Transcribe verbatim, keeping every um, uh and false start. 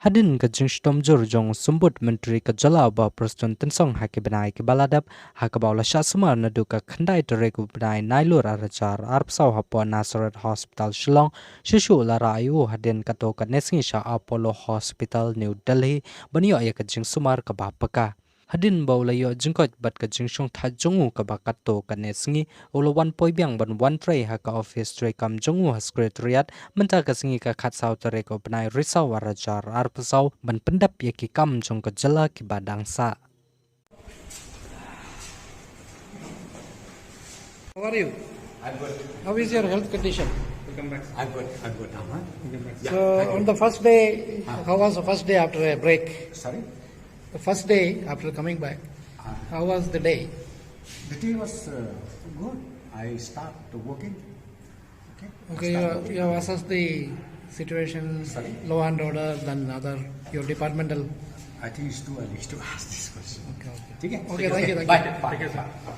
Hadien ka jingshitom jur jong u Symbud Myntri ka jylla u Bah Prestone Tynsong ha ki bnai kiba la dep, ha kaba u la shah sumar naduh ka khyndai tarik u bnai Nailur arhajar arphew saw hapoh Nazareth Hospital Shillong, shuh shuh u la rah ïa u hadien katto katne sngi sha Apollo Hospital New Delhi ban ïoh ïa ka jingsumar kaba paka. Hadien ba u la ïoh jingkoit bad ka jingshongthait jong u kaba katto katne sngi, u la wan poi biang ban wan trei ha ka office treikam jong u ha Secretariat mynta ka sngi ka khatsaw tarik u bnai Risaw arhajar arphew saw ban pyndep ïa ki kam jong ka jylla kiba dang sah. How are you? I'm good. How is your health condition? Welcome back. I'm good. I'm good now, huh? Welcome back. Yeah, so, thank you. On the first day, ah, how was the first day after a break? Sorry? The first day after coming back, ah, how was the day? The day was, uh, good. I start working. Okay. Okay, you have, you have assessed the situation, sorry? Law and order, then other, your departmental. I think it's too early to ask this question. Okay, okay. Okay, okay, thank you, thank you. Bye. Bye. Bye.